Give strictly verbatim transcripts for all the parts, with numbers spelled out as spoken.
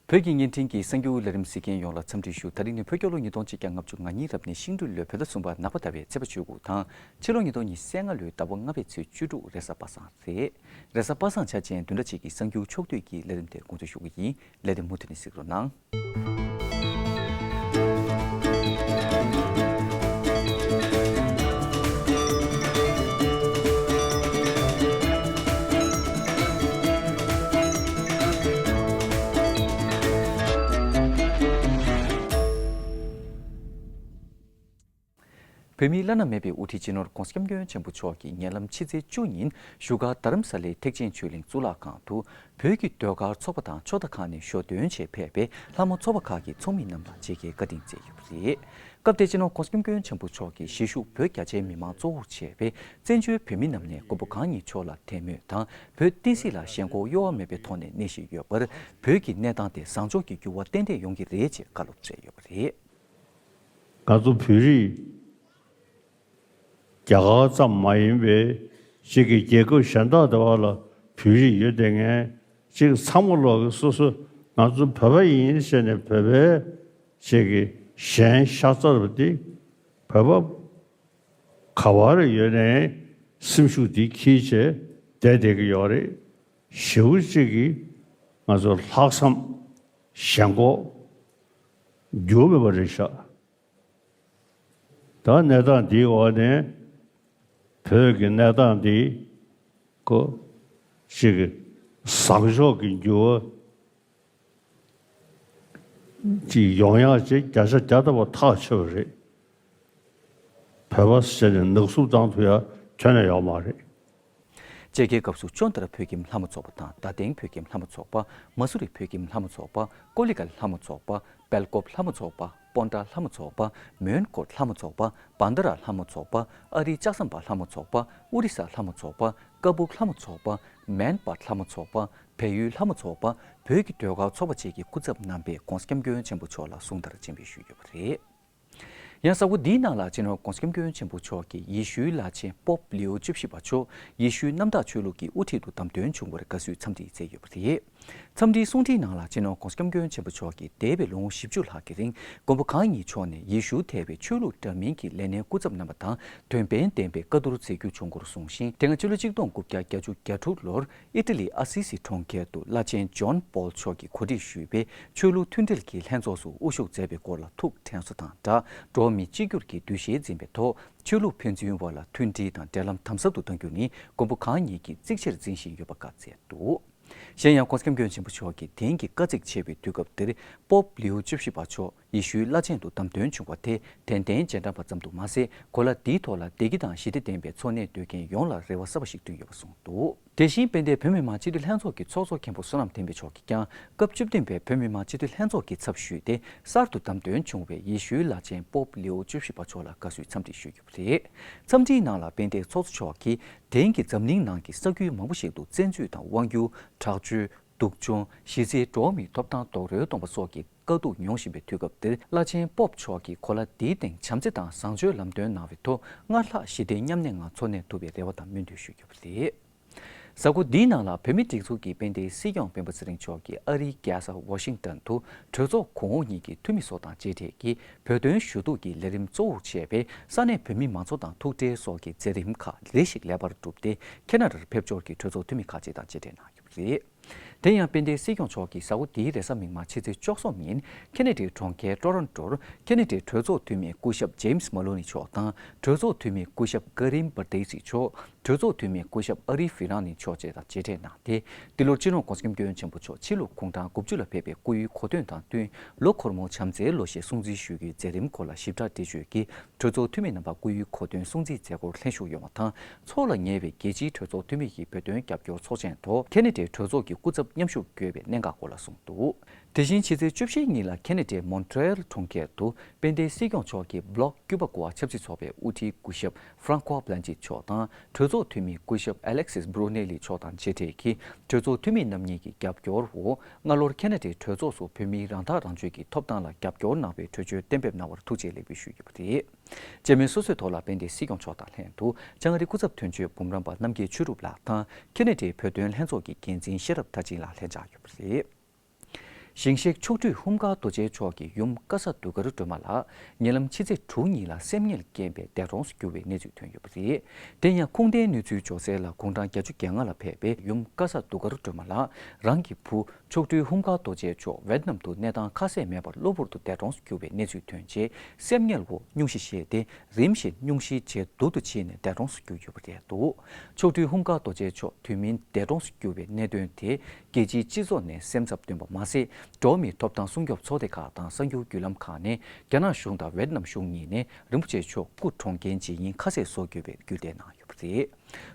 བོད་ཀྱི་བརྙན་འཕྲིན་གྱི་གསར་འགྱུར་ལས་རིམ་གཟིགས་མཁན་ཡོངས་ལ་འཚམས་འདྲི་ཞུ། ད་རིང་ནི་བོད་རྒྱལ་ལོ་ཉིས་སྟོང་ཆིག་བརྒྱ་ལྔ་བཅུ་ང་གཉིས་རབ་གནས་ཤིང་སྦྲུལ་ལོའི་བོད་ཟླ་གསུམ་པ་ནག་པ་ཟླ་བའི་ཚེས་པ་བཅུ་དགུ་དང་། ཕྱི་ལོ་ཉིས་སྟོང་ཉི་ཤུ་རྩ་ལྔ་ལོའི་ཟླ་བ་ལྔ་པའི་ཚེས་བཅུ་དྲུག་རེས་གཟའ་པ་སངས་རེད། རེས་གཟའ་པ་སངས་ཆ་ཅན་བདུན་ཕྲག་གཅིག་གི་གསར་འགྱུར་ཕྱོགས་བསྡུས་ཀྱི་ལས་རིམ་དེ་འགོ་འཛུགས་ཞུ་གི་ཡིན། ལས་དེ་མུ་མཐུད་ནས་གཟིགས་རོགས་གནང་། བོད་མིའི་བླ་ན་མེད་པའི་དབུ་ཁྲིད་སྤྱི་ནོར་༧གོང་ས་༧སྐྱབས་མགོན་ཆེན་པོ་མཆོག་གིས་ཉེ་ལམ་ཕྱི་ཚེས་བཅུ་ཉིན་བཞུགས་སྒར་རྡ་རམ་ས་ལའི་ཐེག་ཆེན་ཆོས་གླིང་གཙུག་ལག་ཁང་དུ། བོད་ཀྱི་ཟློས་གར་ཚོགས་པ་དང་ཕྱོགས་མཐའ་ཁག་ནས་ཞོ་འདོན་ཆེད་ཕེབས་པའི་ལྷ་མོ་ཚོགས་པ་ཁག་གི་ཚོགས་མི་རྣམས་ལ་མཇལ་ཁའི་བཀའ་དྲིན་སྩལ་ཡོད་པ་རེད། སྐབས་དེར་སྤྱི་ནོར་༧གོང་ས་༧སྐྱབས་མགོན་ཆེན་པོ་མཆོག་གིས་གཞིས་བཞུགས་བོད་རྒྱ་ཆེའི་མི་མང་གཙོ་བོར་བྱས་པའི་བཙན་བྱོལ་བོད་མི་རྣམས་ནས་མགོན་པོ་གང་ཉིད་མཆོག་ལ་དད་མོས་དང་། བོད་བསྟན་སྲིད་ལ་ཞེན་ཁོག་གཡོ་བ་མེད་པའི་ཐོག་ནས་གནས་བཞིན་ཡོད་པར། བོད་ཀྱི་གནས་སྟངས་དེ་བཟང་ཕྱོགས་ཀྱི་འགྱུར་བ་ཏན་ཏན་ཡོང་གི་རེད་ཅེས་བཀའ་སློབ་སྩལ་ཡོད་པ་རེད། ང་ཚོ་བོད་རིགས་རྒྱ་གར་ཙམ་མ་ཡིན་པའི་ཅིག་གི་རྒྱལ་ཁབ་གཞན་དག་དེ་བ་ལ་བོད་རིགས་ཡོད་དེ་ངས་ཅིག་ཚང་མ་ལོག་གི་སོ་སོ་ང་ཚོ་བོད་པ་ཡིན་ཟེར་ནས་བོད་པའི་ཅིག་གི་ཞེན་ཤ་ཚ་བ་དེ་བོད་པ་ག་བར་ཡོད་ནའི་སེམས་ཤུགས་དེ་འཁྱེར་བྱས་བསྡད་བསྡད་ཀྱི་ཡོད་རེད། ཞེ་པོ་ཅིག་གིས་ང་ཚོ་ལྷག་བསམ་ཞེན་ཁོག་འགྱུར་མེད་པ་རེད་ཤག་ད་གནས་སྟངས་འདིའི་འོག་ནས་བོད་ཀྱི་གནས་སྟངས་འདི་ཀོ་ཅིག་བཟང་ཕྱོགས་ཀྱི་འགྱུར་བ་ཅིག་ཡོང་ཡག་ཅིག་བརྒྱ་ཆ་བརྒྱ་ཐམ་པ་ཐག་ཆོད་པ་རེད། བོད་པ་ཟེར་ནས་ནག་བསུབ་བཏང་ཐུབ་ཡག་ཁྱོན་ནས་ཡོད་མ་རེད། མཇལ་ཁའི་སྐབས་སུ་ཅོན་ཏ་ར་བོད་ཁྱིམ་ལྷ་མོ་ཚོགས་པ་དང་རྡ་སྟེང་བོད་ཁྱིམ་ལྷ་མོ་ཚོགས་པ། མ་སུ་རི་བོད་ཁྱིམ་ལྷ་མོ་ཚོགས་པ། ཀོ་ལི་གྷལ་ལྷ་མོ་ཚོགས་པ། སྦེལ་ཀོབ་ལྷ་མོ་ཚོགས་པ། སྤོན་ཊ་ལྷ་མོ་ཚོགས་པ། མོན་གྷོ་ལྷ་མོ་ཚོགས་པ། བན་དྷ་ར་ལྷ་མོ་ཚོགས་པ། ཨ་རིའི་ལྕགས་ཟམ་པ་ལྷ་མོ་ཚོགས་པ། ཨོ་རི་ས་ལྷ་མོ་ཚོགས་པ། ཀ་སྦུག་ལྷ་མོ་ཚོགས་པ། མན་པ་ལྷ་མོ་ཚོགས་པ། བལ་ཡུལ་ལྷ་མོ་ཚོགས་པ། བོད་ཀྱི་ཟློས་གར་ཚོགས་པ་བཅས་ཀྱི་སྐུ་ཚབ་རྣམ་པས་༧གོང་ས་༧སྐྱབས་མགོན་ཆེན་པོ་མཆོག་ལ་གཟུངས་དར་སྦྱིན་པའི་ཞུས་ཡོད་པ་རེད། ཡང་གཟའ་འཁོར་འདིའི་ནང་ལ་སྤྱི་ནོར་༧གོང་ས་༧སྐྱབས་མགོན་ཆེན་པོ་མཆོག་གིས་ཡེ་ཤུའི་བླ་ཆེན་པོབ་ལིའོ་བཅུ་བཞི་པ་མཆོག་ཡེ་ཤུའི་གནམ་བདག་ཆོས་ལུགས་ཀྱི་དབུ་ཁྲིད་དུ་བདམས་ཐོན་བྱུང་བར་དགའ་བསུའི་འཚམས་འདྲི་བསྩལ་ཡོད་པ་རེད། འཚམས་འདྲིའི་གསུང་འཕྲིན་ནང་ལ་སྤྱི་ནོར་༧གོང་ས་༧སྐྱབས་མགོན་ཆེན་པོ་མཆོག་གིས་འདས་པའི་ལོ་ངོ་བཞི་བཅུ་ལྷག་གི་རིང་མགོན་པོ་གང་ཉིད་མཆོག་ནས་ཡེ་ཤུ་ཐེ་བའི་ཆོས་ལུགས་འདྲ་མིན་གྱི་ལས་སྣེའི་སྐུ་ཚབ་རྣམ་པ་དང་དོན་ཕན་ལྡན་པའི་བཀའ་བསྡུར་མཛད་རྒྱུ་བྱུང་སྐོར་གསུངས་ཤིང་། དེ་སྔ་ཕྱི་ལོ་གཅིག་སྟོང་དགུ་བརྒྱ་བརྒྱད་ཅུ་གྱ་དྲུག་ལོར་ཨི་ཏ་ལི་ཨ་སི་སི་གྲོང་ཁྱེར་དུ་བླ་ཆེན་ཇོན་པོལ་མཆོག་གིས་གོ་སྒྲིག་ཞུས་པའི་ཆོས་ལུགས་མཐུན་སྒྲིལ་གྱི་ལྷན་ཚོགས་སུ་དབུ་བཞུགས་མཛད་པའི་སྐོར་ལ་ཐུགས་དྲན་གསོ་དང་སྦྲགས། འགྲོ་བ་མིའི་གཅིག་གྱུར་གྱི་འདུ་ཤེས་འཛིན་པའི་ཐོག་ཆོས་ལུགས་ཕན་ཚུན་བར་ལ་མཐུན་སྒྲིལ་དང་འབྲེལ་ལམ་དམ་ཟབ་ཏུ་གཏང་རྒྱུ་ནི་མགོན་པོ་གང་ཉིད་ཀྱིས་གཙིགས་ཆེར་འཛིན་བཞིན་ཡོད་པ་བཀའ་སྩལ་འདུག་གཞན་ཡང་༧གོང་ས་༧སྐྱབས་མགོན་ཆེན་པོ་མཆོག་གིས་དེང་གི་དཀའ་ཚེགས་ཆེ་བའི་དུས་སྐབས་འདིར་པོབ་ལིའུ་བཅུ་བཞི་པ་མཆོག་ཡེ་ཤུའི་བླ་ཆེན་དུ་བདམས་ཐོན་བྱུང་བ་དེ་དད་ལྡན་རྗེས་འབྲང་པ་ཙམ་དུ་མ་ཟད། གོ་ལ་འདིའི་ཐོག་ལ་བདེ་སྐྱིད་དང་ཞི་བདེ་ལྡན་པའི་འཚོ་གནས་སྡོད་མཁན་ཡོངས་ལ་རེ་བ་གསར་པ་ཞིག་བསྐྲུན་ཡོད་པ་གསུངས་འདུག་དེ་བཞིན་དཔལ་ལྡན་བོད་མི་མང་སྤྱི་འཐུས་ལྷན་ཚོགས་ཀྱི་ཚོགས་གཙོ་མཁན་པོ་བསོད་ནམས་བསྟན་འཕེལ་མཆོག་གིས་ཀྱང་སྐབས་བཅུ་བདུན་པའི་བོད་མི་མང་སྤྱི་འཐུས་ལྷན་ཚོགས་ཀྱི་ཚབ་ཞུས་ཏེ་གསར་དུ་བདམས་ཐོན་བྱུང་བའི་ཡེ་ཤུའི་བླ་ཆེན་པོབ་ལིའུ་བཅུ་བཞི་པ་མཆོག་ལ་དགའ་བསུའི་འཚམས་འདྲི་ཞུས་ཡོད་པ་རེད། འཚམས་འདྲིའི་ནང་ལ་དཔལ་ལྡན་ཚོགས་གཙོ་མཆོག་གིས་དེང་གི་འཛམ་གླིང་ནང་གི་ས་ཁུལ་མང་པོ་ཞིག་ཏུ་བཙན་འཛུལ་དང་དབང་སྒྱུར། དྲག་སྤྱོད། སྡུག་སྦྱོང་། གཞི་རྩའི་འགྲོ་བ་མིའི་ཐོབ་ཐང་རྡོག་རོལ་གཏོང་བ་སོགས་ཀྱི་དཀའ་སྡུག་མྱོང་བཞིན་པའི་དུས་སྐབས་འདིར་བླ་ཆེན་པོབ་མཆོག་གིས་གོ་ལ་འདིའི་སྟེང་བྱམས་བརྩེ་དང་བཟང་སྤྱོད་ལམ་སྟོན་གནང་བའི་ཐོག་སྔར་ལྷག་ཞི་བདེའི་མཉམ་གནས་ངང་འཚོ་གནས་ཐུབ་པའི་རེ་བ་དང་སྨོན་འདུན་ཞུས་ཡོད་པ་རེད། གཟའ་འཁོར་འདིའི་ནང་ལ་བོད་མིའི་སྒྲིག་འཛུགས་ཀྱི་དཔལ་ལྡན་སྲིད་སྐྱོང་སྤེན་པ་ཚེ་རིང་མཆོག་གིས་ཨ་རིའི་རྒྱལ་ས་ཝ་ཤིང་ཏན་དུ་གྲོས་ཚོགས་གོང་འོག་གཉིས་ཀྱི་འཐུས་མི་སོགས་དང་མཇལ་འཕྲད་ཀྱིས་བོད་དོན་ཞུ་གཏུག་གི་ལས་རིམ་གཙོ་བོར་བྱས་པའི་ས་གནས་བོད་མི་མང་ཚོགས་དང་ཐུག་འཕྲད་སོགས་ཀྱི་མཛད་རིམ་ཁག་རེ་ཞིག་ལེགས་པར་གྲུབ་སྟེ། ཁེ་ན་ཌར་ཕེབས་འབྱོར་གྱི་གྲོས་ཚོགས་འཐུས་མི་ཁག་ཅིག་དང་མཇལ་འཕྲད་གནང་ཡོད་པ་རེད། དེ་ཡང་དཔལ་ལྡན་སྲིད་སྐྱོང་མཆོག་གིས་གཟའ་འཁོར་འདིའི་རེས་གཟའ་མིག་དམར་ཕྱི་ཚེས་བཅུ་གསུམ་ཉིན་ཁེ་ན་ཌའི་གྲོང་ཁྱེར་ཊོ་རོན་ཊོར་ཁེ་ན་ཌའི་གྲོས་ཚོགས་འཐུས་མི་སྐུ་ཞབས་ཇེམ་སི་མ་ལོ་ནི་མཆོག་དང་གྲོས་ཚོགས་འཐུས་མི་སྐུ་ཞབས་ཀ་རིམ་བར་ཏེ་སི་མཆོག་གྲོས་ཚོགས་འཐུས་མི་སྐུ་ཞབས་ཨ་རི་ཧྥི་རང་ནི་མཆོག་བཅས་དང་མཇལ་འཕྲད་གནང་སྟེ། འདི་ལོར་སྤྱི་ནོར་༧གོང་ས་༧སྐྱབས་མགོན་ཆེན་པོ་མཆོག་ཕྱི་ལོ་དགུང་གྲངས་དགུ་བཅུ་ལ་ཕེབས་པའི་སྐུའི་གོ་སྟོན་དང་བསྟུན་ལོ་འཁོར་མོ་བྱམས་བརྩེའི་ལོ་ཞེས་སྲུང་བརྩི་ཞུ་རྒྱུའི་མཛད་རིམ་སྐོར་ལ་ཞིབ་ཕྲ་འགྲེལ་བརྗོད་ཀྱིས་གྲོས་ཚོགས་འཐུས་མི་རྣམ་པ་སྐུའི་གོ་སྟོན་སྲུང་བརྩིའི་མཛད་སྒོར་ལྷན་ཞུགས་ཡོང་བ་དང་། ཚོགས་ལ་ཉེ་བའི་རྒྱལ་སྤྱིའི་གྲོས་ཚོགས་འཐུས་མི་ཡི་བོད་དོན་རྒྱབ་སྐྱོར་ཚོགས་ཆེན་ཐོག་ཁེ་ན་ཌའི་གྲོས་ཚོགས་ཀྱི་སྐུ་ཚབ་མཉམ་ཞུགས་དགོས་པའི་གནད་འགག་སྐོར་ལ་གསུངས་འདུག་དེ་བཞིན་ཕྱི་ཚེས་བཅུ་བཞི་ཉིན་ལ་ཁེ་ན་ཌའི་མོན་ཊི་རེལ་གྲོང་ཁྱེར་དུ་དཔལ་ལྡན་སྲིད་སྐྱོང་མཆོག་གིས་བྷི་ལོག་ཀྱུ་པ་གོ་བ་ཆབ་སྲིད་ཚོགས་པའི་དབུ་ཁྲིད་སྐུ་ཞབས་ཧྥ་རན་ཀོ་བྷི་ལན་ཅེ་མཆོག་དང་གྲོས་ཚོགས་འཐུས་མི་སྐུ་ཞབས་ཨ་ལེག་སིས་བྷི་རུ་ནེ་ལི་མཆོག་དང་མཇལ་འཕྲད་ཀྱིས་གྲོས་ཚོགས་འཐུས་མི་རྣམ་གཉིས་ཀྱི་རྒྱབ་སྐྱོར་འོག་སྔ་ལོར་ཁེ་ན་ཌའི་གྲོས་ཚོགས་སུ་བོད་མིའི་རང་ཐག་རང་གཅོད་ཀྱི་ཐོབ་ཐང་ལ་རྒྱབ་སྐྱོར་གནང་བའི་གྲོས་ཆོད་གཏན་འབེབས་གནང་བར་ཐུགས་རྗེ་ལེགས་འབུལ་ཞུས་ཡོད་པ་རེད། རྗེས་མའི་སོ་སོའི་ཐོག་ལ་དཔལ་ལྡན་སྲིད་སྐྱོང་མཆོག་དང་ལྷན་དུ་ལྕང་རི་སྐུ་ཚབ་དོན་གཅོད་འབུམ་རམས་པ་རྣམ་རྒྱལ་ཆོས་གྲུབ་ལགས་དང་ཁེ་ན་ཌའི་བོད་དོན་ལྷན་ཚོགས་ཀྱི་འགན་འཛིན་ཤེས་རབ་མཐར་ཕྱིན་ལགས་ལྷན་བཅར་ཡོད་པ་རེད། ཞིང་གཤེགས་མཆོག་སྤྲུལ་ཧཱུྃ་ཀར་རྡོ་རྗེ་མཆོག་གི་ཡུམ་ཀ་ས་དུ་ཀར་སྒྲོལ་མ་ལགས་ཉེ་ལམ་ཕྱི་ཚེས་དྲུག་ཉིན་ལ་སེམས་ངལ་རྐྱེན་པས་འདས་གྲོངས་སུ་གྱུར་བའི་གནས་ཚུལ་ཐོན་ཡོད་པ་རེད། དེ་ཡང་ཁུངས་ལྡན་གནས་ཚུལ་འབྱོར་གསལ་ལ་དགུང་གྲངས་བརྒྱད་ཅུ་གྱ་ལྔ་ལ་ཕེབས་པའི་ཡུམ་ཀ་ས་དུ་ཀར་སྒྲོལ་མ་ལགས་རང་གི་བུ་མཆོག་སྤྲུལ་ཧཱུྃ་ཀར་རྡོ་རྗེ་མཆོག་ཝེད་ནམ་དུ་གནས་སྟངས་ཁ་གསལ་མེད་པར་གློ་བུར་དུ་འདས་གྲོངས་སུ་གྱུར་བའི་གནས་ཚུལ་ཐོན་རྗེས་སེམས་ངལ་འོག་སྙུང་གཞི་བཞེས་ཏེ། རིམ་བཞིན་སྙུང་གཞིའི་རྗེས་སྡུག་ཏུ་ཕྱིན་ནས་འདས་གྲོངས་སུ་གྱུར་ཡོད་པ་རེད་འདུག་མཆོག་སྤྲུལ་ཧཱུྃ་ཀར་རྡོ་རྗེ་མཆོག་དུས་མིན་འདས་གྲོངས་སུ་གྱུར་བའི་གནད་དོན་དེ་རྒྱལ་སྤྱིའི་སྤྱི་ཚོགས་ནས་སེམས་འཚབ་བཏོན་པ་མ་ཟད། འགྲོ་བ་མིའི་ཐོབ་ཐང་སྲུང་སྐྱོབ་ཚོགས་སྡེ་ཁག་དང་གསར་འགྱུར་བརྒྱུད་ལམ་ཁག་ནས་རྒྱ་ནག་གཞུང་དང་ཝེད་ནམ་གཞུང་གཉིས་ནས་རིན་པོ་ཆེ་མཆོག་སྐུ་གྲོངས་རྐྱེན་ཇི་ཡིན་ཁ་གསལ་བཟོ་དགོས་པའི་བརྒྱུད་ལས་གནང་ཡོད་པ་རེད།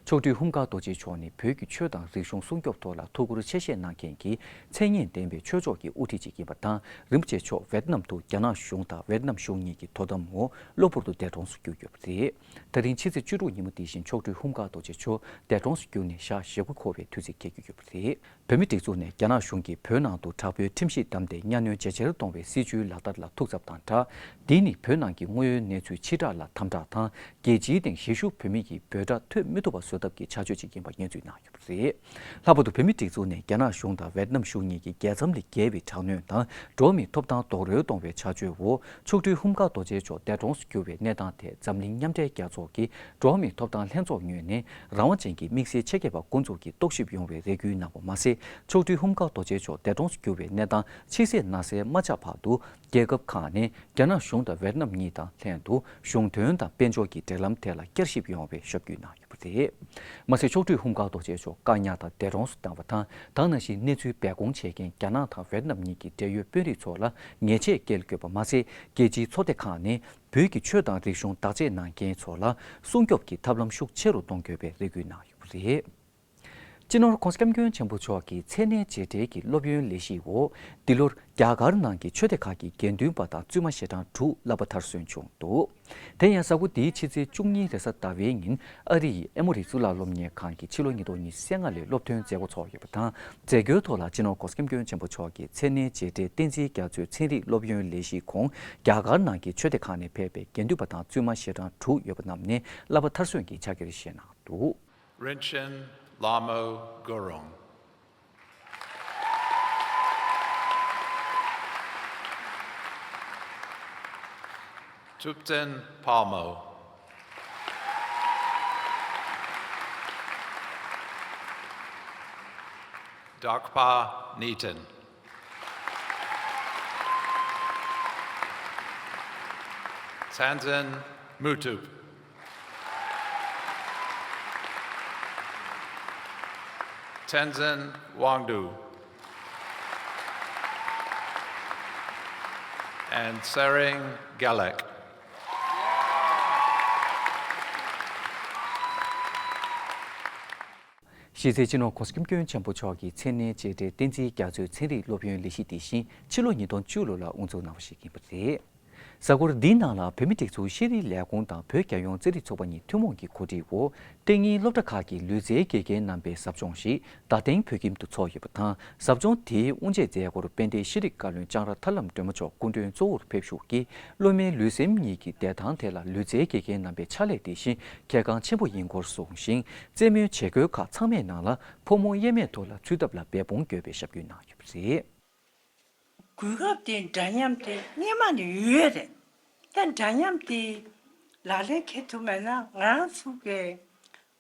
མཆོག་སྤྲུལ་ཧཱུྃ་ཀར་རྡོ་རྗེ་མཆོག་ནི་བོད་ཀྱི་ཆོས་དང་རིག་གཞུང་སྲུང་སྐྱོབ་ཐོག་ལ་ཐུགས་ཁུར་ཆེ་བཞེས་གནང་མཁན་གྱི་མཚན་སྙན་ལྡན་པའི་ཆོས་ཕྱོགས་ཀྱི་དབུ་ཁྲིད་ཅིག་ཡིན་པ་དང་། རིན་པོ་ཆེ་མཆོག་ཝེད་ནམ་དུ་རྒྱ་ནག་གཞུང་དང་ཝེད་ནམ་གཞུང་གཉིས་ཀྱི་དོ་དམ་འོག་གློ་བུར་དུ་འདས་གྲོངས་སུ་གྱུར་ཡོད་པ་རེད། ད་རིང་ཕྱི་ཚེས་བཅུ་དྲུག་ཉིན་མོ་འདི་བཞིན་མཆོག་སྤྲུལ་ཧཱུྃ་ཀར་རྡོ་རྗེ་མཆོག་འདས་གྲོངས་སུ་གྱུར་ནས་ཞག་ཞེ་དགུ་འཁོར་བའི་དུས་ཚིགས་འཁེལ་གྱི་ཡོད་པ་རེད། བོད་མིའི་སྒྲིག་འཛུགས་ནས་རྒྱ་ནག་གཞུང་གིས་བོད་ནང་དུ་དྲག་པོའི་ཁྲིམས་གཞི་བསྡམས་ཏེ་གཉའ་གནོན་ཇེ་ཆེར་གཏོང་བའི་སྲིད་བྱུས་ལག་བསྟར་ལ་ཐུགས་འཚབ་དང་སྦྲགས། འདི་ནི་བོད་ནང་གི་དངོས་ཡོད་གནས་ཚུལ་ཕྱིར་བསྒྲགས་ལ་དམ་དྲག་དང་། རྒྱལ་སྤྱིའི་སྟེང་གཞིས་བཞུགས་བོད་མི་ཡི་འབོད་སྒྲ་ཐོས་མི་ཐུབ་པ་བཟོ་ཐབས་ཀྱི་བྱ་སྤྱོད་ཅིག་ཡིན་པ་སྙན་སྒྲོན་གནང་ཡོད་པ་རེད། ལྷག་པར་དུ་བོད་མིའི་སྒྲིག་འཛུགས་ནས་རྒྱ་ནག་གཞུང་དང་ཝེད་ནམ་གཞུང་གཉིས་ཀྱི་རྒྱལ་མཚམས་ལས་བརྒལ་བའི་དྲག་གནོན་དང་འགྲོ་བ་མིའི་ཐོབ་ཐང་རྡོག་རོལ་གཏོང་བའི་བྱ་སྤྱོད་འོག་མཆོག་སྤྲུལ་ཧཱུྃ་ཀར་རྡོ་རྗེ་མཆོག་འདས་གྲོངས་སུ་གྱུར་བའི་གནས་སྟངས་ཐད་འཛམ་གླིང་མཉམ་འབྲེལ་རྒྱལ་ཚོགས་ཀྱི་འགྲོ་བ་མིའི་ཐོབ་ཐང་ལྷན་ཚོགས་ངོས་ནས་རང་དབང་ཅན་གྱི་དམིགས་བསལ་ཆེད་མཁས་པ་འགོ་འཛུགས་ཀྱིས་རྟོག་ཞིབ་ཡོང་བའི་རེ་སྐུལ་གནང་བ་མ་ཟད། མཆོག་སྤྲུལ་ཧཱུྃ་ཀར་རྡོ་རྗེ་མཆོག་འདས་གྲོངས་སུ་གྱུར་བའི་གནས་སྟངས་ཕྱི་གསལ་ནང་གསལ་མ་ཆགས་བར་དུ། རྒྱལ་ཁབ་ཁག་ནས་རྒྱ་ནག་གཞུང་དང་ཝེད་ནམ་གཉིས་དང་ལྷན་དུ་གཞུང་དོན་དང་དཔལ་འབྱོར་གྱི་འབྲེལ་ལམ་ཐད་ལ་བསྐྱར་ཞིབ་ཡོང་བའི་ཞབས་སྐུལ་གནང་ཡོད་པ་རེད། མ་ཟད། མཆོག་སྤྲུལ་ཧཱུྃ་ཀར་རྡོ་རྗེ་མཆོག་བཀག་ཉར་དང་འདས་གྲོངས་སུ་བཏང་བ་དང་། ད་ག་ནང་བཞིན་གནས་ཚུལ་སྦས་སྐུང་བྱེད་མཁན་རྒྱ་ནག་དང་ཝེད་ནམ་གཉིས་ཀྱི་འབྲེལ་ཡོད་དཔོན་རིགས་ཚོ་ལ་ཉེས་ཆད་བཀལ་དགོས་པ་མ་ཟད། རྒྱལ་སྤྱིའི་ཚོགས་སྡེ་ཁག་ནས་བོད་ཀྱི་ཆོས་དང་རིག་གཞུང་བདག་གཅེས་གནང་མཁན་ཚོ་ལ་སྲུང་སྐྱོབ་ཀྱི་ཐབས་ལམ་ཤུགས་ཆེ་རུ་གཏོང་དགོས་པའི་རེ་སྐུལ་གནང་ཡོད་པ་རེད། སྤྱི་ནོར་༸གོང་ས་༸སྐྱབས་མགོན་ཆེན་པོ་མཆོག་གི་མཚན་གནས་རྗེས་དྲན་གྱི་སློབ་ཡོན་ལས་གཞིའི་འོག་འདི་ལོར་རྒྱ་གར་ནང་གི་ཆོས་སྡེ་ཁག་གི་དགེ་འདུན་པ་དང་བཙུན་མ་ཞལ་གྲངས་དྲུག་བསླབ་པ་མཐར་སོན་བྱུང་འདུག་དེ་ཡང་གཟའ་འཁོར་འདིའི་ཕྱི་ཚེས་བཅུ་གཉིས་རེས་གཟའ་ཟླ་བའི་ཉིན་ཨ་རི་ཡི་ཨེ་མོ་རི་གཙུག་ལག་སློབ་གཉེར་ཁང་གི་ཕྱི་ལོ་ཉིས་སྟོང་ཉི་ཤུ་རྩ་ལྔ་ལོའི་སློབ་ཐོན་མཛད་སྒོ་ཚོགས་ཡོད་པ་དང་། མཛད་སྒོའི་ཐོག་ལ་སྤྱི་ནོར་༸གོང་ས་༸སྐྱབས་མགོན་ཆེན་པོ་མཆོག་གི་མཚན་གནས་རྗེས་དྲན་བསྟན་འཛིན་རྒྱ་མཚོའི་ཚན་རིག་སློབ་ཡོན་ལས་གཞིའི་ཁོངས་རྒྱ་གར་ནང་གི་ཆོས་སྡེ་ཁག་ནས་ཕེབས་པའི་དགེ་འདུན་པ་དང་བཙུན་མ་ཞལ་གྲངས་དྲུག་ཡོད་པ་རྣམས་ནས་བསླབ་པ་མཐར་སོན་གྱི་ཕྱག་འཁྱེར་བཞེས་གནང་འདུག Rinchen Lamo Gurung. Thupten Palmo. Dakpa Niten. Tanzin Mutup. Tenzin Wangdu. And Tsering Galek. གཞི་རྩའི་སྤྱི་ནོར་༸གོང་ས་༸སྐྱབས་མགོན་ཆེན་པོ་མཆོག་གི་མཚན་གནས་རྗེས་དྲན་བསྟན་འཛིན་རྒྱ་མཚོའི་ཚན་རིག་སློབ་ཡོན་ལས་གཞི་དེ་བཞིན་ཕྱི་ལོ་ཉིས་སྟོང་བཅུ་ལོ་ལ་དབུ་འཛུགས་གནང་བ་ཞིག་ཡིན་པ་རེད། གཟའ་འཁོར་འདིའི་ནང་ལ་བོད་མིའི་སྒྲིག་འཛུགས་ཤེས་རིག་ལས་ཁུངས་དང་བོད་རྒྱལ་ཡོངས་རྩེད་རིགས་ཚོགས་པ་གཉིས་ཐུན་མོང་གི་གོ་སྒྲིག་འོག་ཏིང་ངེ་སློབ་གྲྭ་ཁག་གི་ལུས་རྩལ་དགེ་རྒན་རྣམ་པའི་ཟབ་སྦྱོང་ཞིག་རྡ་སྟེང་བོད་ཁྱིམ་དུ་ཚོགས་ཡོད་པ་དང་། ཟབ་སྦྱོང་དེའི་དབུ་འབྱེད་མཛད་སྒོར་དཔལ་ལྡན་ཤེས་རིག་བཀའ་བློན་ལྕང་ར་ཐར་ལམ་སྒྲོལ་མ་མཆོག་སྐུ་མགྲོན་གཙོ་བོར་ཕེབས་བཞུགས་ཀྱིས། སློབ་མའི་ལུས་སེམས་གཉིས་ཀྱི་བདེ་ཐང་ཐད་ལ་ལུས་རྩལ་དགེ་རྒན་རྣམ་པའི་ཕྱག་ལས་དེ་བཞིན་གལ་འགངས་ཆེན་པོ་ཡིན་སྐོར་གསུངས་ཤིང་། རྩེད་མོའི་བྱེད་སྒོའི་ཁག་ཚང་མའི་ནང་ལ་ཕོ་མོ་དབྱེར་མེད་ཐོག་ལ་ཚུད་ཐབས་ལ་འབད་འབུངས་དགོས་པའི་ཞབས་སྐུལ་གནང་ཡོད་པ་རེད། གོ་སྐབས་དེ་འདྲ་མཉམ་དེ་སྔོན་མ་ནས་ཡོད་རེད། ད་འདྲ་མཉམ་དེ་ལག་ལེན་འཁེལ་ཐུབ་མེད་ན་ང་རང་ཚོ་གི་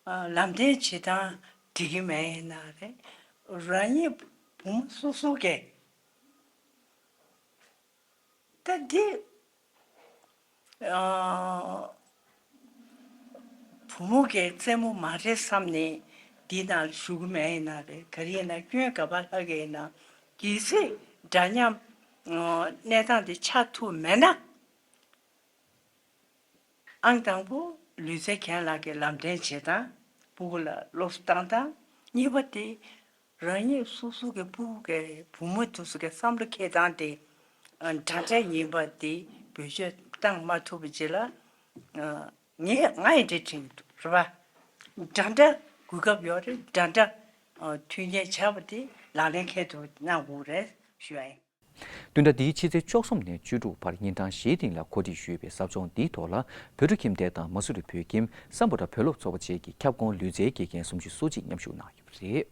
ཨ་ལམ་སྟོན་བྱེད་སྟངས་འགྲིག་གི་མེད་ཡིན་ན་རེད། རང་ཉིད་བུ་མོ་སོ་སོ་གི་ད་འདི་ཨ་བུ་མོ་གི་རྩེད་མོ་མ་རེད་བསམ་ནས་འདི་ནང་ལ་ཞུགས་གི་མེད་ཡིན་ན་རེད། ག་རེ་ཡིན་ན་སྐྱོན་ག་པར་ལྷག་གི་ཡིན་ན་གལ་སྲིད་འདྲ་མཉམ་ཨ་གནས་སྟངས་འདི་ཆགས་ཐུབ་མེད་ན། ཨང་དང་པོ་ལུས་རྩལ་མཁན་ལགས་ཀྱི་ལམ་སྟོན་བྱེད་སྟངས། སྤུ་གུ་ལ་སློབ་གསོ་བཏང་སྟངས། གཉིས་པ་དེ་རང་ཉིད་སོ་སོ་གི་སྤུ་གུ་གི་བུ་མོ་དེ་ཚོ་གི་བསམ་བློ་འཁྱེར་སྟངས་དེ་འདྲ་འདྲ་ཡིན་པ་དེ་བེད་སྤྱོད་བཏང་མ་ཐུབ་པ་ཅིག་ལ་ངས་ང་ཡི་འདྲི་དྲན་གྱི་འདུག་རེད་པ། འདྲ་འདྲ་གོ་སྐབས་ཡོད་རེད། འདྲ་འདྲ་མཐུན་རྐྱེན་བྱས་པ་དེ་ལག་ལེན་འཁེལ་ཐུབ་གནང་དགོས་རེད་ཞུ་ཡ་ཡིན། བདུན་ཕྲག་འདིའི་ཕྱི་ཚེས་བཅུ་གསུམ་ནས་བཅུ་དྲུག་བར་ཉིན་གྲངས་བཞིའི་རིང་ལ་གོ་སྒྲིག་ཞུས་པའི་ཟབ་སྦྱོང་འདིའི་ཐོག་ལ་བོད་ཕྲུག་ཁྱིམ་སྡེ་དང་མ་སུ་རི་བོད་ཁྱིམ་སམ་བྷོ་ཊ་བོད་སློབ་ཚོགས་པ་བཅས་ཀྱི་ཁྱབ་ཁོངས་ལུས་རྩལ་དགེ་རྒན་སུམ་ཅུ་སོ་གཅིག་མཉམ་ཞུགས་གནང་ཡོད་པ་རེད།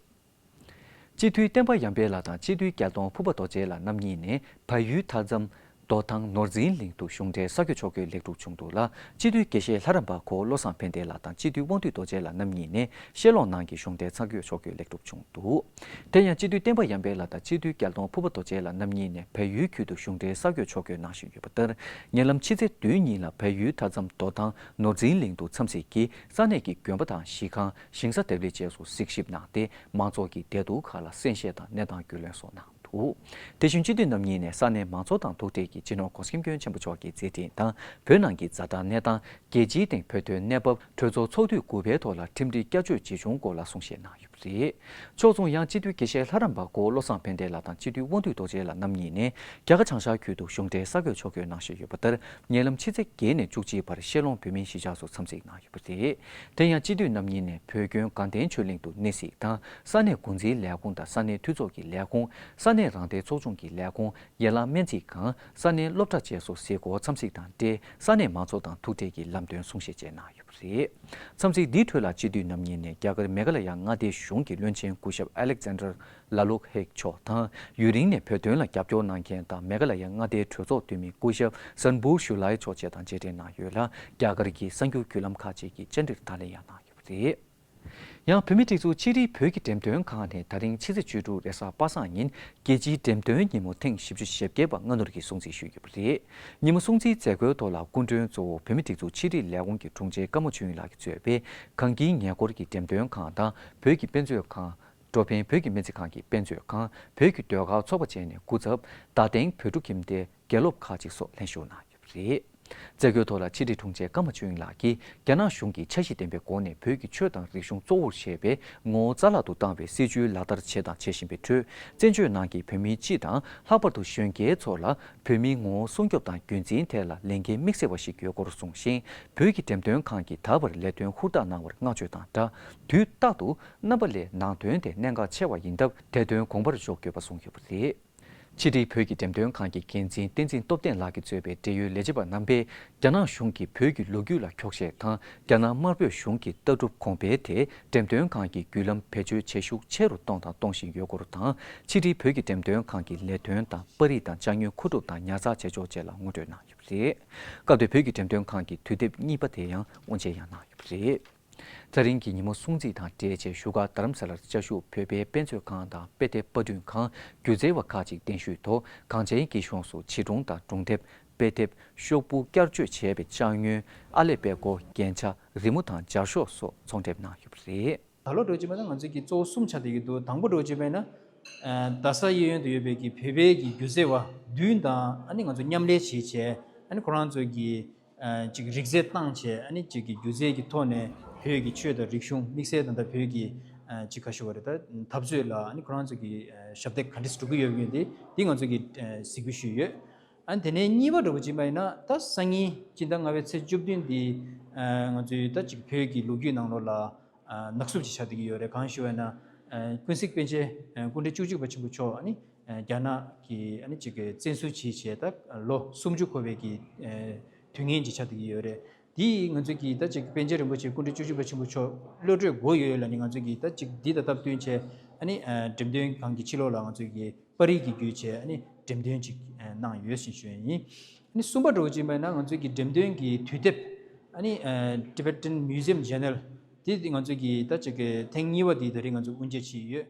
སྤྱི་འཐུས་བསྟན་པ་ཡར་འཕེལ་ལགས་དང་སྤྱི་འཐུས་རྒྱལ་གདོང་ཕུར་པ་རྡོ་རྗེ་ལགས་རྣམ་གཉིས་ནས་བལ་ཡུལ་མཐའ་མཚམས་རྡོ་ཐང་ནོར་འཛིན་གླིང་དུ་གཞུང་འབྲེལ་ས་སྐྱོད་ཕྱོགས་སྐྱོད་ལེགས་གྲུབ་བྱུང་འདུག་ལ། སྤྱི་འཐུས་དགེ་བཤེས་ལྷ་རམས་པ་ཁོ་བློ་བཟང་ཕན་བདེ་ལགས་དང་སྤྱི་འཐུས་དབང་འདུས་རྡོ་རྗེ་ལགས་རྣམ་གཉིས་ནས་ཤེལ་ལོང་ནང་གི་གཞུང་འབྲེལ་ས་སྐྱོད་ཕྱོགས་སྐྱོད་ལེགས་གྲུབ་བྱུང་འདུག་དེ་ཡང་སྤྱི་འཐུས་བསྟན་པ་ཡར་འཕེལ་ལགས་དང་སྤྱི་འཐུས་རྒྱལ་གདོང་ཕུར་པ་རྡོ་རྗེ་ལགས་རྣམ་གཉིས་ནས་བལ་ཡུལ་ཁུལ་དུ་གཞུང་འབྲེལ་ས་སྐྱོད་ཕྱོགས་སྐྱོད་གནང་བཞིན་ཡོད་པ་ལྟར། ཉེ་ལམ་ཕྱི་ཚེས་བདུན་ཉིན་ལ་བལ་ཡུལ་མཐའ་མཚམས་རྡོ་ཐང་ནོར་འཛིན་གླིང་དུ་འཚམས་གཟིགས་ཀྱིས་ས་གནས་ཀྱི་དགོན་པ་དང་གཞིས་ཁང་ཞིང་ས་ལྡེབས་རིས་བཅས་སུ་གཟིགས་ཞིབ་གནང་སྟེ། མང་ཚོགས་ཀྱི་བདེ་སྡུག་ཁག་ལ་གསན་བཤད་དང་གནས་སྟངས་རྒྱུས་ལོན་སོགས་གནང་འདུག་དེ་བཞིན་སྤྱི་འཐུས་རྣམ་གཉིས་ནས་ས་གནས་མང་ཚོགས་དང་ཐུག་འཕྲད་ཀྱིས་སྤྱི་ནོར་གོང་ས་སྐྱབས་མགོན་ཆེན་པོ་མཆོག་གི་མཛད་འཕྲིན་དང་བོད་ནང་གི་ཛ་དྲག་གནས་སྟངས། རྒྱལ་སྤྱིའི་སྟེང་བོད་དོན་གནས་བབ། གྲོས་ཚོགས་ཚོགས་དུས་དགུ་པའི་ཐོག་ལ་ཁྲིམས་སྒྲིག་བསྐྱར་བཅོས་ཇི་བྱུང་སྐོར་ལ་གསུང་བཤད་གནང་ཡོད་པ་རེད། ཕྱོགས་མཚུངས་ཡང་སྤྱི་འཐུས་དགེ་བཤེས་ལྷ་རམས་པ་ཁོ་བློ་བཟང་ཕན་བདེ་ལགས་དང་སྤྱི་འཐུས་དབང་འདུས་རྡོ་རྗེ་ལགས་རྣམ་གཉིས་ནས་རྒྱ་གར་བྱང་ཤར་ཁུལ་དུ་གཞུང་འབྲེལ་ས་སྐྱོད་ཕྱོགས་སྐྱོད་གནང་བཞིན་ཡོད་པ་ལྟར། ཉེ་ལམ་ཕྱི་ཚེས་བརྒྱད་ནས་བཅུ་གཅིག་བར་ཤེལ་ལོང་བོད་མིའི་གཞིས་ཆགས་སུ་འཚམས་གཟིགས་གནང་ཡོད་པ་རེད། དེ་ཡང་སྤྱི་འཐུས་རྣམ་གཉིས་ནས་བོད་དགོན་དགའ་ལྡན་ཆོས་གླིང་དུ་གནས་གཟིགས་དང་ས་གནས་འགོ་འཛིན་ལས་ཁུངས་དང་ས་གནས་འཐུས་ཚོགས་ཀྱི་ལས་ཁུངས། ས་གནས་རང་བདེན་ཚོགས་ཆུང་གི་ལས་ཁུངས། ཡན་ལག་སྨན་རྩིས་ཁང་། ས་གནས་སློབ་གྲྭ་བཅས་སུ་གཟིགས་སྐོར་འཚམས་གཟིགས་དང་འབྲེལ་ས་གནས་མང་ཚོགས་དང་ཐུག་འཕྲད་ཀྱིས་ལམ་སྟོན་གསུང་བཤད་བཅས་གནང་ཡོད་པ་རེད། འཚམས་གཟིགས་འདིའི་ཁྲོད་ལ་སྤྱི་འཐུས་རྣམ་གཉིས་ནས་རྒྱ་གར་མེ་ག་ལ་ཡ་མངའ་སྡེའི་གཞུང་གི་བློན་ཆེན་སྐུ་ཞབས་Alexander Lalukh Hek མཆོག་དང་། ཡུན་རིང་ནས་བོད་དོན་ལ་རྒྱབ་སྐྱོར་གནང་མཁན་དང་མེ་ག་ལ་ཡ་མངའ་སྡེའི་གྲོས་ཚོགས་འཐུས་མི་སྐུ་ཞབས་Sanbur Shullai མཆོག་བཅས་དང་མཇལ་འཕྲད་གནང་ཡོད་ལ། རྒྱ་གར་གྱི་གསར་འགྱུར་བརྒྱུད་ལམ་ཁག་ཅིག་གིས་བཅར་འདྲིར་བདག་ལེན་ཡང་གནང་ཡོད་པ་རེད། ཡང་བོད་མིའི་སྒྲིག་འཛུགས་ཕྱི་དྲིལ་བོད་ཀྱི་འགྲེམས་སྟོན་ཁང་ནས་ད་རིང་ཕྱི་ཚེས་བཅུ་དྲུག་རེས་གཟའ་པ་སངས་ཉིན་རྒྱལ་སྤྱིའི་འགྲེམས་སྟོན་ཉིན་མོ་ཐེངས་བཞི་བཅུ་ཞེ་བརྒྱད་པ་སྔ་སྣུར་གྱིས་སྲུང་བརྩི་ཞུས་ཡོད་པ་རེད། ཉིན་མོ་སྲུང་བརྩིའི་མཛད་སྒོའི་ཐོག་ལ་སྐུ་མགྲོན་གཙོ་བོ་བོད་མིའི་སྒྲིག་འཛུགས་ཕྱི་དྲིལ་ལས་ཁུངས་ཀྱི་དྲུང་ཆེ་ཀརྨ་ཆོས་དབྱིངས་ལགས་ཀྱིས་གཙོས་པའི་གངས་སྐྱིད་ཉེ་འཁོར་གྱི་འགྲེམས་སྟོན་ཁང་དང་བོད་ཀྱི་དཔེ་མཛོད་ཁང་། འགྲོ་ཕན་བོད་ཀྱི་སྨན་རྩིས་ཁང་གི་དཔེ་མཛོད་ཁང་། བོད་ཀྱི་ཟློས་གར་ཚོགས་པ་བཅས་ནས་སྐུ་ཚབ་རྡ་སྟེང་བོད་ཕྲུག་ཁྱིམ་སྡེའི་དགེ་སློབ་ཁག་ཅིག་སོགས་ལྷན་ཞུགས་གནང་ཡོད་པ་རེད། མཛད་སྒོའི་ཐོག་ལ་ཕྱི་དྲིལ་དྲུང་ཆེ་ཀརྨ་ཆོས་དབྱིངས་ལགས་ཀྱིས་རྒྱ་ནག་གཞུང་གིས་འཆར་གཞི་ལྡན་པའི་སྒོ་ནས་བོད་ཀྱི་ཆོས་དང་རིག་གཞུང་གཙོ་བོར་བྱས་པའི་ངོ་བོ་རྩ་བརླག་ཏུ་བཏང་བའི་སྲིད་བྱུས་ལག་བསྟར་བྱས་དང་བྱེད་བཞིན་པའི་ཁྲོད། བཙན་བྱོལ་ནང་གི་བོད་མི་སྤྱི་དང་ལྷག་པར་དུ་གཞོན་སྐྱེས་ཚོ་ལ་བོད་མིའི་ངོ་བོ་སྲུང་སྐྱོབ་དང་རྒྱུན་འཛིན་ཐད་ལ་ལས་འགན་དམིགས་བསལ་བ་ཞིག་ཡོད་སྐོར་གསུངས་ཤིང་། བོད་ཀྱི་འགྲེམས་སྟོན་ཁང་གིས་ད་བར་ལས་དོན་ཧུར་ཐག་གནང་བར་བསྔགས་བརྗོད་དང་སྦྲགས། དུས་རྟག་ཏུ་རྣམ་པ་ལས་ནང་དོན་དེ་གནད་འགག་ཆེ་བ་ཡིན་སྟབས་དེ་དོན་དགོངས་པར་འཇོག་དགོས་པ་གསུངས་ཡོད་པ་རེད། ཕྱི་དྲིལ་བོད་ཀྱི་འགྲེམས་སྟོན་ཁང་གི་འགན་འཛིན་བསྟན་འཛིན་སྟོབས་ལྡན་ལགས་ཀྱིས་གཙོས་པའི་འབྲེལ་ཡོད་ལས་བྱེད་པ་རྣམ་པས་རྒྱ་ནག་གཞུང་གིས་བོད་ཀྱི་ལོ་རྒྱུས་ལ་འཁྱོག་བཤད་དང་རྒྱ་ནག་དམར་པོས་གཞུང་གི་ལྟ་གྲུབ་གོང་འཕེལ་དེ་འགྲེམས་སྟོན་ཁང་གི་བརྒྱུད་ལམ་བེད་སྤྱོད་བྱེད་ཤུགས་ཆེ་རུ་གཏོང་དང་གཏོང་བཞིན་ཡོད་སྐོར་དང་། ཕྱི་དྲིལ་བོད་ཀྱི་འགྲེམས་སྟོན་ཁང་གི་ལས་དོན་དང་པར་རིས་དང་ཅ་དངོས་མཁོ་སྒྲུབ་དང་ཉར་ཚགས་བྱེད་ཕྱོགས་བཅས་ལ་ངོ་སྤྲོད་གནང་ཡོད་པ་རེད། སྐབས་དེར་བོད་ཀྱི་འགྲེམས་སྟོན་ཁང་གི་དུས་དེབ་གཉིས་པ་དེ་ཡང་དབུ་འབྱེད་ཡང་གནང་ཡོད་པ་རེད། ད་རིང་གི་ཉིན་མོ་སྲུང་བརྩི་དང་འབྲེལ་བྱས་བཞུགས་སྒར་རྡ་རམ་ས་ལར་བཅའ་བཞུགས་བོད་པའི་དཔེ་མཛོད་ཁང་དང་དཔེ་དེབ་པར་སྐྲུན་ཁང་། སྒྱུ་རྩལ་བ་ཁག་ཅིག་གདན་ཞུས་ཐོག་གངས་ཅན་སྐྱིད་གཤོངས་སུ་བྱིས་སྒྲུང་དང་སྒྲུང་དེབ། དཔེ་དེབ། ཤོག་བུ་བསྐྱར་བཅོས་བྱས་པའི་ཅ་དངོས། ཨ་ལས་དཔེ་སྐོར། རྒྱན་ཆ། རི་མོ་དང་སྦྱར་ཤོག་སོགས་ཚོང་འགྲེམས་གནང་ཡོད་པ་རེད། ད་ལོ་འགྲོ་བྱེད་པ་ན་ང་ཚོས་ཀྱི་གཙོ་བོ་གསུམ་ཆགས་བསྡད་ཀྱི་འདུག་དང་པོ་འགྲོ་བྱེད་པ་ན། ཨ་རྡ་ས་གཡས་གཡོན་དུ་ཡོད་པའི་ཀྱི་བོད་པའི་ཀྱི་སྒྱུ་རྩལ་བ་བདུན་དང་ཨ་ནི་ང་ཚོ་མཉམ་ལས་བྱས་བྱས་ཨ་ནི་ཁོ་རང་ཚོའི་ཀྱི། ཨ་ཅིག་རིག་རྩལ་བཏང་བྱས་ཨ་ནི་ཅིག་གི་སྒྱུ་རྩལ་གྱི་ཐོག་ནས་བོད་ཀྱི་ཆོས་དང་རིག་གཞུང་དམིགས་བསལ་དང་ད་བོད་ཀྱི་ཨ་ཅིག་ག་ཞུ་བ་རེད་ད་འཐབ་རྩོད་ལ་ཨ་ནི་ཁོ་རང་ཚོ་གི་ཨ་ཞབས་འདེགས་ག་འདྲས་སྒྲུབ་ཀྱི་ཡོད་མེད་དེ་འདི་ང་ཚོ་གི་ཨ་གཟིགས་འབུལ་ཞུས་ཡོད། ཨ་ནི་དེ་ནས་གཉིས་པ་འདྲ་པོ་ཅིག་མ་ཡིན་ན་ད་སང་ཉིན་སྤྱི་ཟླ་ལྔ་པའི་ཚེས་བཅུ་བདུན་འདི་ཨ་ང་ཚོའི་ད་ཅིག་བོད་ཀྱི་ལོ་རྒྱུས་ནང་ལོགས་ལ་ཨ་ནག་བསུབ་ཅིག་ཆགས་བསྡད་ཀྱི་ཡོད་རེད། གང་ཞུ་བ་ན་ཨ་ཀུན་གཟིགས་པཎ་ཆེན་ཨ་སྐུ་ཕྲེང་བཅུ་གཅིག་པ་ཆེན་པོ་མཆོག་ཨ་ནི་ཨ་རྒྱ་ནག་གི་ཨ་ནི་ཅིག་གི་བཙན་འཛུལ་བྱས་བྱས་ད་ལོ་སུམ་ཅུ་འཁོར་བའི་གི་ཨ་དུས་ངན་ཅིག་ཆགས་བསྡད་ཀྱི་ཡོད་རེད། དེ་ང་ཚོ་གི་ད་ཅིག་པཎ་ཆེན་རིན་པོ་ཆེ་སྐུ་ཕྲེང་བཅུ་གཅིག་པ་ཆེན་པོ་མཆོག་གློད་གྲོལ་དགོས་ཡོད་ལ་ནི་ང་ཚོ་གི་ད་ཅིག་འདི་དང་སྟབས་བསྟུན་བྱས་ཨ་ནི་ཨ་འགྲེམས་སྟོན་ཁང་གི་ཕྱི་ལོགས་ལ་ང་ཚོ་གི་པར་རིས་ཀྱི་བརྒྱུད་བྱས་ཨ་ནི་འགྲེམས་སྟོན་ཅིག་ཨ་གནང་ཡོད་ཟེར་ཞུ་ཡ་ཡིན། ཨ་ནི་གསུམ་པ་འདྲ་པོ་ཅིག་མ་ཡིན་ན་ང་ཚོ་གི་འགྲེམས་སྟོན་གྱི་དུས་དེབ་ཨ་ནི་ཨ་Tibetan Museum Journal དེ་ང་ཚོ་གི་ད་ཅིག་གི་ཐེངས་གཉིས་པ་དེ་ད་རེས་ང་ཚོ་དབུ་འབྱེད་བྱས་ཡོད།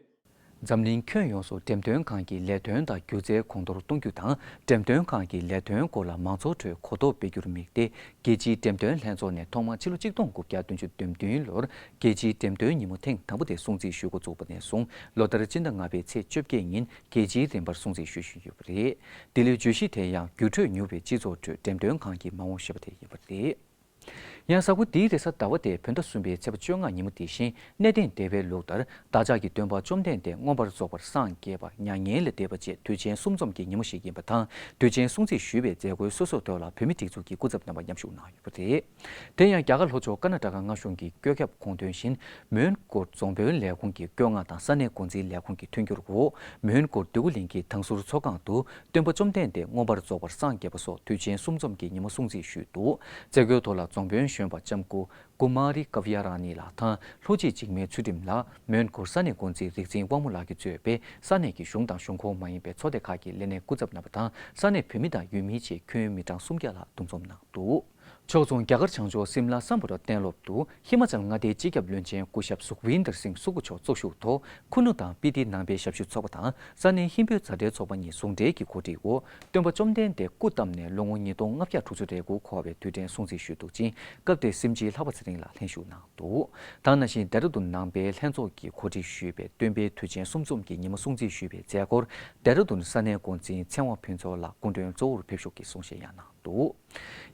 འཛམ་གླིང་ཁྱོན་ཡོངས་སུ་འགྲེམས་སྟོན་ཁང་གི་ལས་དོན་དང་སྒྱུ་རྩལ་གོང་མཐོར་གཏོང་རྒྱུ་དང་། འགྲེམས་སྟོན་ཁང་གི་ལས་དོན་སྐོར་ལ་མང་ཚོགས་ཁྲོད་གོ་རྟོགས་སྤེལ་རྒྱུར་དམིགས་ཏེ། རྒྱལ་སྤྱིའི་འགྲེམས་སྟོན་ལྷན་ཚོགས་ནས་ཐོག་མར་ཕྱི་ལོ་ཆིག་སྟོང་དགུ་བརྒྱ་བདུན་ཅུ་དོན་བདུན་ལོར་རྒྱལ་སྤྱིའི་འགྲེམས་སྟོན་ཉིན་མོ་ཐེངས་དང་པོ་དེ་སྲུང་བརྩི་ཞུ་འགོ་བཙུགས་པ་ནས་བཟུང་ལོ་ལྟར་སྤྱི་ཟླ་ལྔ་པའི་ཚེས་བཅོ་བརྒྱད་ཉིན་རྒྱལ་སྤྱིའི་རིམ་པར་སྲུང་བརྩི་ཞུ་བཞིན་ཡོད་པ་རེད། འདི་ལོའི་བརྗོད་གཞི་དེ་ཡང་འགྱུར་འགྲོས་མྱུར་བའི་སྤྱི་ཚོགས་ཁྲོད་འགྲེམས་སྟོན་ཁང་གི་མ་འོངས་ཞེས་པ་དེ་ཡིན་པ་རེད། ཡང་གཟའ་འཁོར་འདིའི་རེས་གཟའ་ཟླ་བ་སྟེ་བོད་ཟླ་གསུམ་པའི་ཚེས་པ་བཅོ་ལྔ་ཉིན་མོ་དེ་བཞིན་གནས་བརྟན་སྡེ་པའི་ལུགས་ལྟར་བདག་ཅག་གི་སྟོན་པ་བཅོམ་ལྡན་འདས་མངོན་པར་རྫོགས་པར་སངས་རྒྱས་པ་མྱ་ངན་ལས་འདས་པ་བཅས་དུས་ཆེན་གསུམ་འཛོམས་ཀྱི་ཉིན་མོ་ཞིག་ཡིན་པ་དང་། དུས་ཆེན་སྲུང་བརྩི་ཞུས་པའི་མཛད་སྒོའི་སོ་སོའི་ཐོག་ལ་བོད་མིའི་སྒྲིག་འཛུགས་ཀྱི་སྐུ་ཚབ་རྣམ་པ་མཉམ་ཞུགས་གནང་ཡོད་པ་རེད། དེ་ཡང་རྒྱ་གར་ལྷོ་ཕྱོགས་ཀར་ན་ཊ་ཀ་མངའ་གཞུང་གི་བཀོད་ཁྱབ་དགོངས་དོན་བཞིན་མོན་གྷོ་རྫོང་དཔོན་ལས་ཁུངས་ཀྱི་བཀོད་མངགས་དང་ས་གནས་འགོ་འཛིན་ལས་ཁུངས་ཀྱི་མཐུན་འགྱུར་འོག་མོན་གྷོ་འདོད་རྒུ་གླིང་གི་དང་ཟུར་ཚོགས་ཁང་དུ། སྟོན་པ་བཅོམ་ལྡན་འདས་མངོན་པར་རྫོགས་པར་སངས་རྒྱས་པ་སོགས་དུས་ཆེན་གསུམ་འཛོམས་ཀྱི་ཉིན་མོ་སྲུང་བརྩི་ཞུས་འདུག་མཛད་སྒོའི་ཐོག་ལ་རྫོང་དཔོན་ གཞོན་པ་ལྕམ་སྐུ་ཀུ་མཱ་རི་ཀ་བི་ཡ་ར་ནི་ལགས་དང་། ལྷོ་སྤྱི་འཇིགས་མེད་ཚུལ་ཁྲིམས་ལགས། མོན་གྷོ་ས་གནས་འགོ་འཛིན་རིག་འཛིན་དབང་མོ་ལགས་ཀྱིས་གཙོས་པའི་ས་གནས་ཀྱི་གཞུང་དང་གཞུང་ཁོངས་མ་ཡིན་པའི་ཚོགས་སྡེ་ཁག་གི་ལས་སྣེ་སྐུ་ཚབ་རྣམ་པ་དང་། ས་གནས་བོད་མི་དང་ཡུལ་མིའི་ཆེད་ཁྱོན་མི་གྲངས་སུམ་བརྒྱ་ལྷག་འདུ་འཛོམས་གནང་འདུག། ཕྱོགས་མཚུངས་རྒྱ་གར་བྱང་ཕྱོགས་སིམ་ལ་སམ་བྷོ་ཊ་གཏན་སློབ་ཏུ་ཧི་མ་ཅལ་མངའ་སྡེའི་སྤྱི་ཁྱབ་བློན་ཆེན་སྐུ་ཞབས་སུག་བིན་དར་སིང་སུ་ཀུ་མཆོག་གཙོ་བཞུགས་ཐོག། ཁུ་ནུ་དང་སྤི་ཏི་ནང་པའི་ཞབས་ཞུ་ཚོགས་པ་དང་ས་གནས་ཧིན་བོད་མཛའ་འབྲེལ་ཚོགས་པ་གཉིས་ཟུང་འབྲེལ་གྱི་གོ་སྒྲིག་འོག། སྟོན་པ་བཅོམ་ལྡན་འདས་སྐུ་བལྟམས་ནས་ལོ་ངོ་ཉིས་སྟོང་ལྔ་བརྒྱ་དྲུག་ཅུ་རེ་དགུ་འཁོར་བའི་དུས་དྲན་སྲུང་བརྩི་ཞུས་འདུག་ཅིང་། སྐབས་དེར་གཟིམ་སྤྱིལ་ལྷག་པ་ཚེ་རིང་ལགས་ལྷན་ཞུགས་གནང་འདུག། ད་ག་ནང་བཞིན་ཌེ་ར་ཌུན་ནང་པའི་ལྷན་ཚོགས་ཀྱིས་གོ་སྒྲིག་ཞུས་པའི་སྟོན་པའི་དུས་ཆེན་གསུམ་འཛོམས་ཀྱི་ཉིན་མོ་སྲུང་བརྩི་ཞུས་པའི་མཛད་སྒོར། ཌེ་ར་ཌུན་ས་གནས་འགོ་འཛིན་ཚེ་དབང་ཕུན་ཚོགས་ལགས་སྐུ་མགྲོན་གཙོ་བོར་ཕེབས་ཞུགས་ཀྱིས་གསུང་བཤད་ཡང་གནང་འདུག།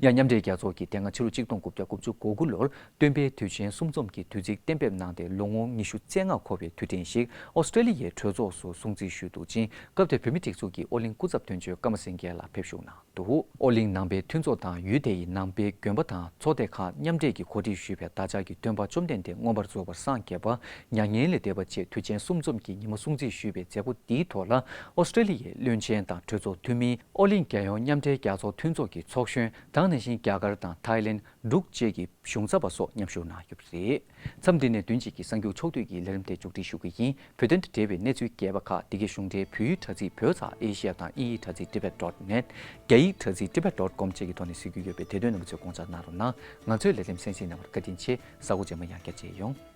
ཡང་མཉམ་འབྲེལ་རྒྱལ་ཚོགས་ཀྱིས་དེ་སྔ་ཕྱི་ལོ་ཆིག་སྟོང་དགུ་བརྒྱ་དགུ་བཅུ་གོ་དགུ་ལོར་སྟོན་པའི་དུས་ཆེན་གསུམ་འཛོམས་ཀྱི་དུས་ཚིགས་གཏན་འབེབས་གནང་སྟེ། ལོ་ངོ་ཉི་ཤུ་རྩ་ལྔ་འཁོར་བའི་དུས་དྲན་ཞིག་ཨོ་སི་ཀྲེ་ལི་ཡའི་གྲོས་ཚོགས་སུ་སྲུང་བརྩི་ཞུས་འདུག་ཅིང་། སྐབས་དེར་བོད་མིའི་སྒྲིག་འཛུགས་ཀྱི་ཨོ་གླིང་སྐུ་ཚབ་དོན་གཅོད་ཀརྨ་སེང་གེ་ལགས་ཕེབས་ཞུགས་གནང་འདུག། ཨོ་གླིང་ནང་པའི་མཐུན་ཚོགས་དང་ཡུལ་དེ་ཡི་ནང་པའི་དགོན་པ་དང་ཚོགས་སྡེ་ཁག་མཉམ་འབྲེལ་གྱིས་གོ་སྒྲིག་ཞུས་པའི་བདག་ཅག་གི་སྟོན་པ་བཅོམ་ལྡན་འདས་མངོན་པར་རྫོགས་པར་སངས་རྒྱས་པ་མྱ་ངན་ལས་འདས་པ་བཅས་དུས་ཆེན་གསུམ་འཛོམས་ཀྱི་ཉིན་མོ་སྲུང་བརྩི་ཞུས་པའི་མཛད་སྒོ་འདིའི་ཐོག་ལ། ཨོ་སི་ཀྲེ་ལི་ཡའི་བློན་ཆེན་དང་གྲོས་ཚོགས་འཐུས་མི། ཨོ་གླིང་རྒྱལ་ཡོངས་མཉམ་འབྲེལ་རྒྱལ་ཚོགས་མཐུན་ཚོགས་ཀྱི་ཚོགས་གཞོན། ད་ག་ནང་བཞིན་རྒྱ་གར་དང་ཐའི་ལེན། འབྲུག་བཅས་ཀྱི་གཞུང་ཚབ་པ་སོགས་མཉམ་ཞུགས་གནང་ཡོད་པ་རེད། མཚམས་འདི་ནས་བདུན་གཅིག་གི་གསར་འགྱུར་ཕྱོགས་བསྡུས་ཀྱི་ལས་རིམ་དེ་མཇུག་སྒྲིལ་ཞུ་གི་ཡིན། བོད་དོན་དང་འབྲེལ་བའི་གནས་ཚུལ་རྒྱས་པ་ཁག་འདི་གའི་གཞུང་འབྲེལ་བོད་ཡིག་དྲ་ཚིགས་བོད་ཚགས་ཨེ་ཤི་ཡ་དང་དབྱིན་ཡིག་དྲ་ཚིགས་tibet dot net། རྒྱ་ཡིག་དྲ་ཚིགས་tibet dot com་བཅས་ཀྱི་ཐོག་ནས་གཟིགས་རྒྱུ་ཡོད་པས། དེ་དོན་རྣམ་པ་ཚོས་དགོངས་འཇགས་གནང་རོགས་གནང་། ང་ཚོའི་ལས་རིམ་གསན་གཟིགས་གནང་བར་བཀའ་དྲིན་ཆེ། གཟའ་འཁོར་རྗེས་མ་ཡང་བསྐྱར་མཇལ་ཡོང་།